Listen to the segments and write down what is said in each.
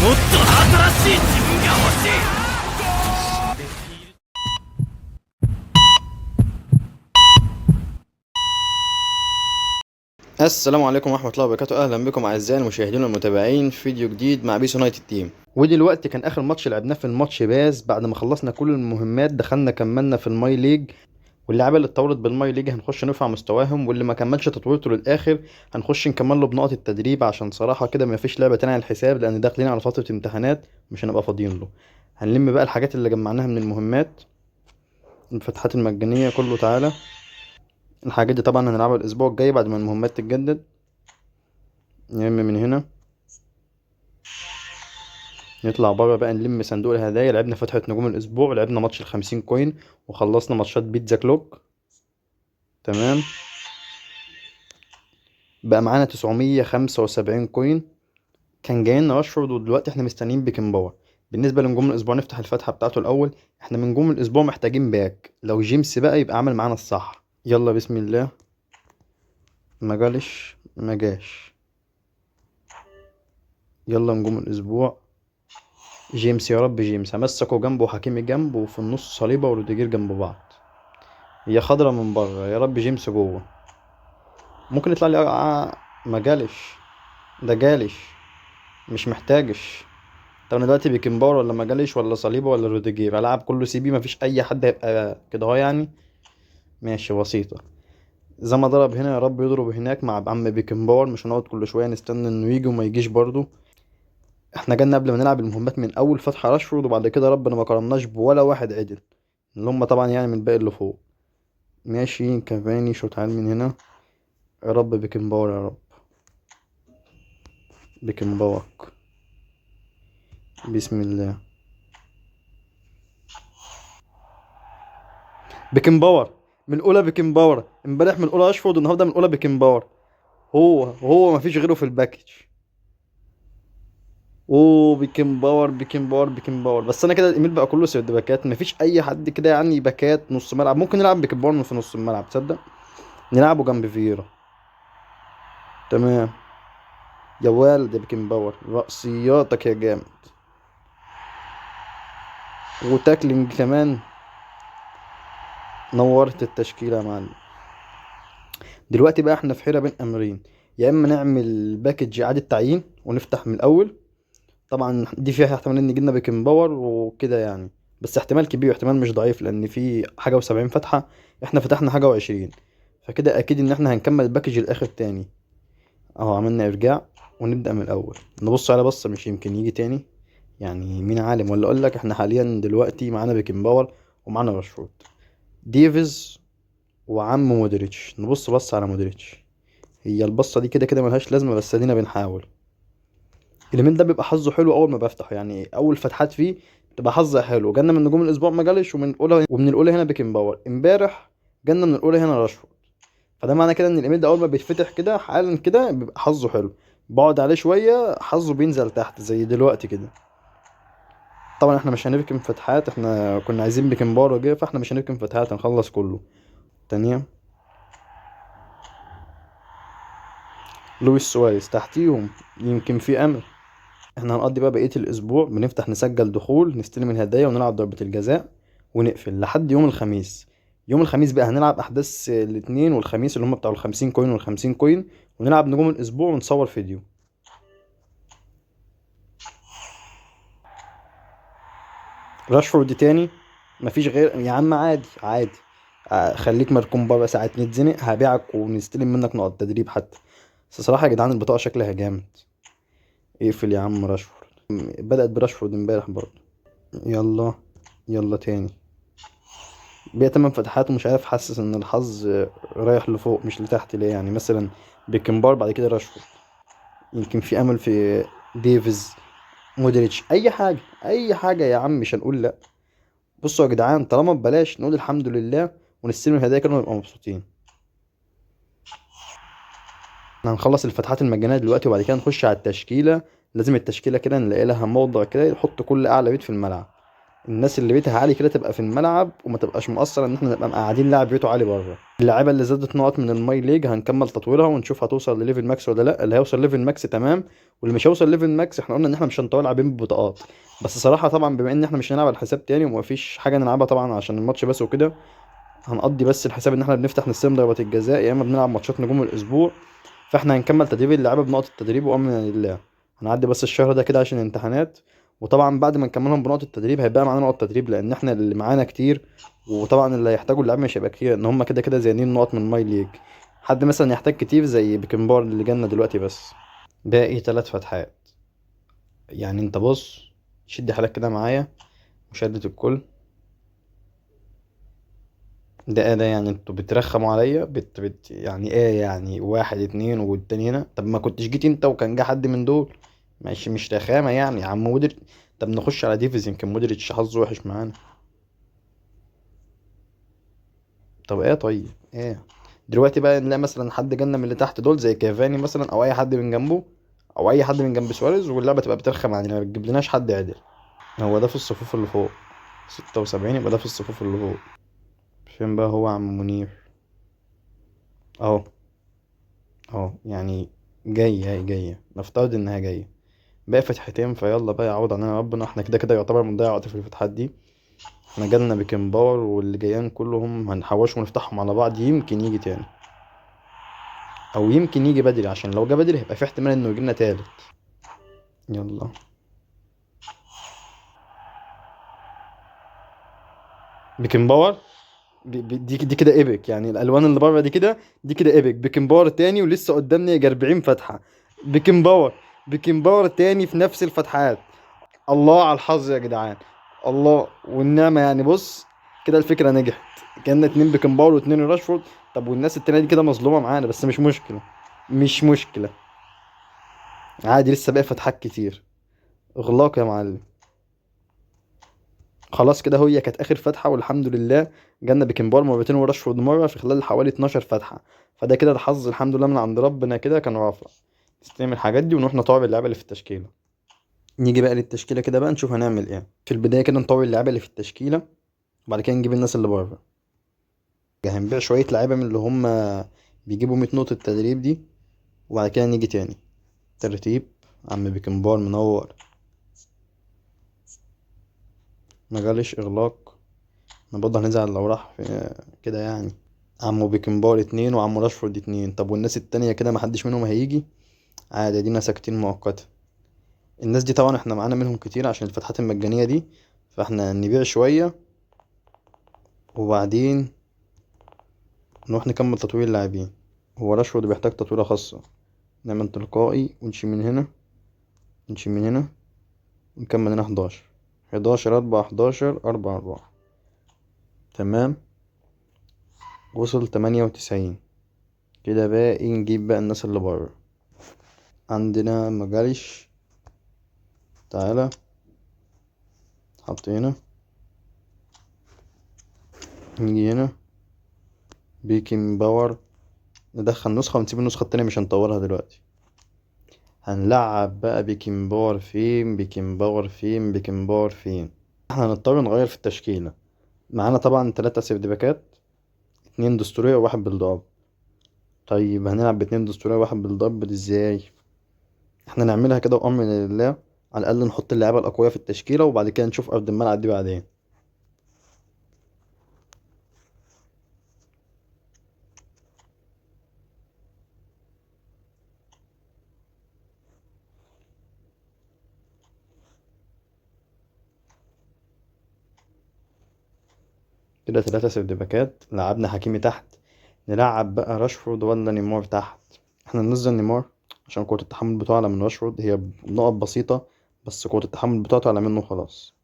もっと新しい自分が欲しい。 السلام عليكم ورحمة الله وبركاته. أهلا بكم أعزائي المشاهدين والمتابعين في فيديو جديد مع PES United Team. ودلوقتي كان آخر ماتش لعبناه في ال match pass. بعد ما خلصنا كل المهمات دخلنا كملنا في ال My League، واللعيبة اللي اتطورت بال My League هنخش نرفع مستواهم، واللي ما كملش تطويرته للآخر هنخش نكمل له بنقط التدريب، عشان صراحة كده ما فيش لعبة تانية على الحساب، لأن داخلين على فترة امتحانات مش هنبقى فاضيين له. هنلم بقى الحاجات اللي جمعناها من المهمات، الفتحات المجانية كله. تعالى الحاجات دي طبعا هنلعبها الاسبوع الجاي بعد ما المهمات تتجدد. نلم من هنا، نطلع بره بقى نلم صندوق الهدايا. لعبنا فتحة نجوم الاسبوع، لعبنا ماتش 50 coin، وخلصنا ماتشات بيتزا كلوك. تمام، بقى معانا 975 coin. كان جاي لنا راشفورد، ودلوقتي احنا مستنيين بيكنباور. بالنسبة لنجوم الاسبوع نفتح الفتحة بتاعته الاول. احنا من نجوم الاسبوع محتاجين back، لو جيمس بقى يبقى عمل معانا الصح. يلا بسم الله. ما جالش، ما جاش. يلا نجوم الاسبوع جيمس، يا رب جيمس. همسكه جنبه وحكيمي جنبه، وفي النص صليبه وروديجير جنب بعض. هي خضرة من بره، يا رب جيمس جوه. ممكن يطلع لي. ما جالش، ده جالش، مش محتاجش. طب انا دلوقتي بيكنباور ولا ما جالش ولا صليبه ولا روديجير؟ العب كله CB، مفيش اي حد هيبقى كده اهو يعني. ماشي بسيطة. زي ما ضرب هنا يا رب يضرب هناك مع عم بيكنباور. مش هنقعد كل شوية نستنى انه يجي وما يجيش. برضو احنا جالنا قبل ما نلعب المهمات من اول فتحة راشفورد، وبعد كده ربنا ما كرمناش بولا واحد عدل، اللي هم طبعا يعني من الباقي اللي فوق. ماشي كافاني شوت عال من هنا. يا رب بيكنباور، يا رب بيكنباور. بسم الله. بيكنباور من اولى، بيكنباور امبارح من اولى راشفورد، النهارده من اولى بيكنباور. هو مفيش غيره في ال package. اوه بيكنباور بيكنباور بيكنباور. بس انا كده الايميل بقى كله سيرد باكات، مفيش اي حد كده يعني باكات نص ملعب. ممكن نلعب بيكنباور من في نص الملعب، تصدق نلعبه جنب فييرا. تمام يا والد يا بيكنباور، رأسياتك يا جامد، و tackling كمان. نورت التشكيلة يا معلم. دلوقتي بقى احنا في حيرة بين امرين، يا اما نعمل package اعادة تعيين ونفتح من الاول، طبعا دي فيها احتمال ان يجيلنا بيكنباور وكده يعني، بس احتمال كبير واحتمال مش ضعيف، لان في حاجة وسبعين فتحة، احنا فتحنا حاجة وعشرين، فكده اكيد ان احنا هنكمل ال package الاخر تاني. اهو عملنا ارجاع ونبدأ من الاول، نبص على بصة مش يمكن يجي تاني يعني، مين عالم. ولا اقول لك احنا حاليا دلوقتي معانا بيكنباور ومعانا راشفورد، ديفيز وعم مودريتش. نبص بص على مودريتش، هي البصة دي كده كده ملهاش لازمة، بس ادينا بنحاول. اليمين ده بيبقى حظه حلو اول ما بفتحه، يعني اول فتحات فيه بتبقى حظه حلو. جالنا من نجوم الاسبوع ما جالش، ومن الاولى هنا بيكنباور. امبارح جالنا من الاولى هنا راشفورد، فده معنى كده ان الايميل ده اول ما بيتفتح كده حالا كده بيبقى حظه حلو. بقعد عليه شوية حظه بينزل تحت زي دلوقتي كده. طبعا احنا مش هنركن فتحات، احنا كنا عايزين بيكنباور وجه، فاحنا مش هنركن فتحات، هنخلص كله. تانية لويس سواريز تحتيهم، يمكن في امل. احنا هنقضي بقى بقية الاسبوع بنفتح نسجل دخول، نستلم الهدايا، ونلعب ضربة الجزاء، ونقفل لحد يوم الخميس. يوم الخميس بقى هنلعب احداث الاثنين والخميس اللي هم بتاعوا 50 coin والخمسين coin، ونلعب نجوم الاسبوع ونصور فيديو. راشفورد تاني مفيش غير يا عم، عادي عادي، خليك مركون بره ساعة نتزنق هبيعك ونستلم منك نقط تدريب حتى. بس صراحة يا جدعان البطاقة شكلها جامد. اقفل يا عم راشفورد، بدأت براشفورد امبارح برضه. يلا يلا تاني، بيع 8 فتحات ومش عارف، حاسس ان الحظ رايح لفوق مش لتحت ليه يعني. مثلا بيكنبار بعد كده راشفورد، يمكن في امل في ديفيز، مودريتش، اي حاجة اي حاجة يا عم، مش هنقول لا. بصوا يا جدعان طالما ببلاش نقول الحمد لله ونستلم الهدايا كده ونبقى مبسوطين. احنا هنخلص الفتحات المجانية دلوقتي وبعد كده نخش على التشكيلة. لازم التشكيلة كده نلاقي لها موضع كده يحط كل أعلى بيت في الملعب. الناس اللي بيتها عالي كده تبقى في الملعب وما تبقاش مقصرة ان احنا نبقى مقعدين لاعب بيته عالي بره. اللعيبة اللي زادت نقط من ال MyLeague هنكمل تطويرها ونشوف هتوصل ل level max ولا لا. اللي هيوصل level max تمام، واللي مش هيوصل level max احنا قلنا ان احنا مش هنطور لاعبين ببطاقات. بس صراحة طبعا بما ان احنا مش هنلعب على الحساب تاني ومفيش حاجة نلعبها طبعا عشان الماتش بس وكده، هنقضي بس الحساب ان احنا بنفتح نستلم ضربات الجزاء يا اما بنلعب ماتشات نجوم الاسبوع. فاحنا هنكمل تدريب اللعيبة بنقط التدريب وامن لله. هنعدي بس الشهر ده كده عشان الامتحانات، وطبعا بعد ما نكملهم بنقط التدريب هيبقى معانا نقط تدريب لان احنا اللي معانا كتير، وطبعا اللي هيحتاجوا اللعيبة مش هيبقى كتير ان هم كده كده زيانين نقط من MyLeague. حد مثلا يحتاج كتير زي بيكنبار اللي جالنا دلوقتي. بس باقي 3 فتحات. يعني انت بص شد حالك كده معايا، مشاهدة الكل ده ايه ده؟ يعني انتوا بترخموا عليا بت بت يعني ايه يعني 1 2 والتاني هنا؟ طب ما كنتش جيت انت وكان جه حد من دول، ماشي مش رخامة يعني يا عم مودريتش. طب نخش على ديفيز، يمكن مودريتش حظه وحش معانا. طب ايه؟ طيب ايه دلوقتي بقى؟ نلاقي مثلا حد جالنا من اللي تحت دول زي كافاني مثلا، او اي حد من جنبه، او اي حد من جنب سواريز، واللعبة تبقى بترخم علينا، ما بتجيبلناش حد عدل. هو ده في الصفوف اللي فوق 76، يبقى ده في الصفوف اللي فوق. فين بقى هو عم منير؟ اهو اهو، يعني جاية، هي جاية، نفترض انها جاية. باقي فتحتين، فيلا بقى يعوض علينا ربنا. احنا كده كده يعتبر بنضيع وقت في الفتحات دي. احنا جالنا بيكنباور واللي جايين كلهم هنحوشهم ونفتحهم على بعض، يمكن يجي تاني او يمكن يجي بدري، عشان لو جه بدري هيبقى في احتمال انه يجي لنا تالت. يلا بيكنباور دي كده epic، يعني الالوان اللي بره دي كده، دي كده epic. بيكنباور تاني، ولسه قدامنا يجي 40 فتحه. بيكنباور، بيكنباور تاني في نفس الفتحات. الله على الحظ يا جدعان، الله والنعمة. يعني بص كده الفكرة نجحت، كان 2 بيكنباور و2 راشفورد. طب والناس التانية دي كده مظلومة معانا، بس مش مشكلة، مش مشكلة، عادي، لسه باقي فتحات كتير. اغلاق يا معلم. خلاص كده هي كانت اخر فتحه، والحمد لله جالنا بيكنباور مرتين وراشفورد مرة في خلال حوالي 12 فتحه. فده كده الحظ الحمد لله من عند ربنا كده كان رافع. نستلم الحاجات دي ونروح نطور اللعيبة اللي في التشكيلة. نيجي بقى للتشكيله كده بقى نشوف هنعمل ايه. في البداية كده نطور اللعيبة اللي في التشكيلة، وبعد كده نجيب الناس اللي بره. هنبيع شوية لعيبة من اللي هم بيجيبوا 100 نقطة تدريب دي، وبعد كده نيجي تاني. ترتيب عم بيكنباور منور، ما جالش اغلاق. انا برضه هنزعل لو راح في كده يعني. عمو بيكنباور 2 وعمو راشفورد 2. طب والناس التانية كده ما حدش منهم هيجي؟ عادي، دينا ساكتين مؤقتا. الناس دي طبعا احنا معانا منهم كتير عشان الفتحات المجانية دي، فاحنا نبيع شوية وبعدين نروح نكمل تطوير اللاعبين. هو راشفورد بيحتاج تطويرة خاصة، نعمل تلقائي ونشيل من هنا، نشيل من هنا، ونكمل هنا 11، 11 4 11 4 4. تمام، وصل 98. كده باقي نجيب بقى الناس اللي بره. عندنا مجالش، تعالى حط هنا، نيجي هنا بيكن باور، ندخل نسخة ونسيب النسخة التانية مش هنطورها دلوقتي. هنلعب بقى بيكن باور فين، بيكن باور فين، بيكن باور فين؟ احنا هنضطر نغير في التشكيلة. معانا طبعا 3 سيرد باكات، 2 دستورية وواحد build up. طيب هنلعب باتنين دستورية وواحد build up ازاي؟ احنا نعملها كده وامر لله، على الاقل نحط اللعيبة الاقوياء في التشكيلة وبعد كده نشوف ارض الملعب دي بعدين. كده 3 سيرد باكات. لعبنا حكيمي تحت، نلعب بقى راشفورد ولا نيمار تحت؟ احنا ننزل نيمار عشان قوة التحمل بتاعه اعلى من راشفورد، هي نقط بسيطة بس قوة التحمل بتاعته اعلى منه خلاص.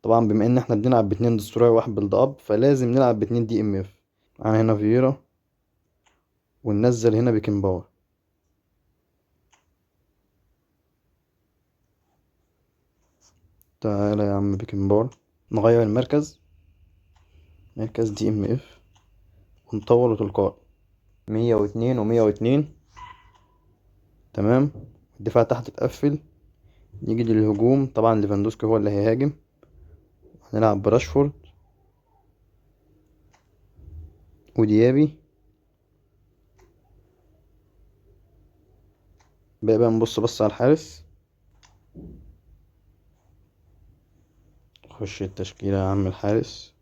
طبعا بما ان احنا بنلعب باتنين destroyer وواحد build up، فلازم نلعب باتنين DMF. معانا هنا فييرا، وننزل هنا بيكنباور. تعالى يا عم بيكنباور، نغير المركز، مركز DMF، ونطوره تلقائي. مية واتنين ومية واتنين. تمام، الدفاع تحت اتقفل. نيجي للهجوم، طبعا ليفاندوسكي هو اللي هيهاجم. هنلعب براشفورد وديابي. بقى نبص بس على الحارس. خش التشكيلة يا عم. الحارس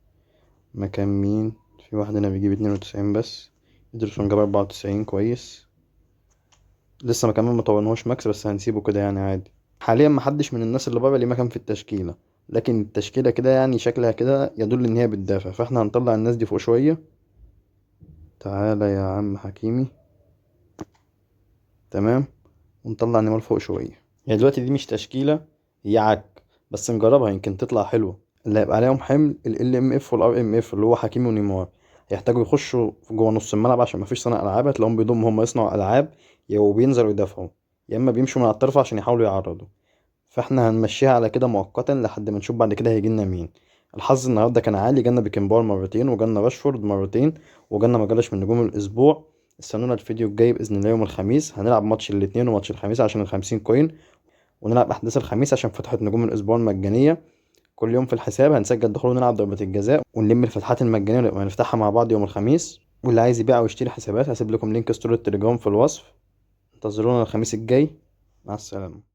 مكان مين؟ في واحد هنا بيجيب 92 بس، إدرسون جاب 94 كويس. لسه ما كمان ما طورناهوش max، بس هنسيبه كده يعني عادي. حاليا ما حدش من الناس اللي بره ليه مكان في التشكيلة، لكن التشكيلة كده يعني شكلها كده يدل ان هي بتدافع، فاحنا هنطلع الناس دي فوق شوية. تعالى يا عم حكيمي، تمام، ونطلع نيمار فوق شوية. يعني دلوقتي دي مش تشكيلة، هي عك، بس نجربها يمكن تطلع حلوة. اللي هيبقى عليهم حمل ال LMF وال RMF اللي هو حكيمي ونيمار، هيحتاجوا يخشوا جوه نص الملعب عشان مفيش صانع ألعاب، هتلاقيهم بيضموا هم يصنعوا ألعاب، يا وبينزلوا يدافعوا، يا إما بيمشوا من على الطرف عشان يحاولوا يعرضوا. فاحنا هنمشيها على كده مؤقتا لحد ما نشوف بعد كده هيجي لنا مين. الحظ النهارده كان عالي، جالنا بيكنباور مرتين، وجالنا راشفورد مرتين، وجالنا مجالش من نجوم الاسبوع. استنونا الفيديو الجاي باذن الله يوم الخميس، هنلعب ماتش الاثنين وماتش الخميس عشان ال50 coin، ونلعب احداث الخميس عشان فتحة نجوم الاسبوع المجانية. كل يوم في الحساب هنسجل دخول ونلعب ضربة الجزاء ونلم الفتحات المجانية ونبقى نفتحها مع بعض يوم الخميس. واللي عايز يبيع او يشتري حسابات هسيب لكم link store التليجرام في الوصف. انتظرونا الخميس الجاي، مع السلامة.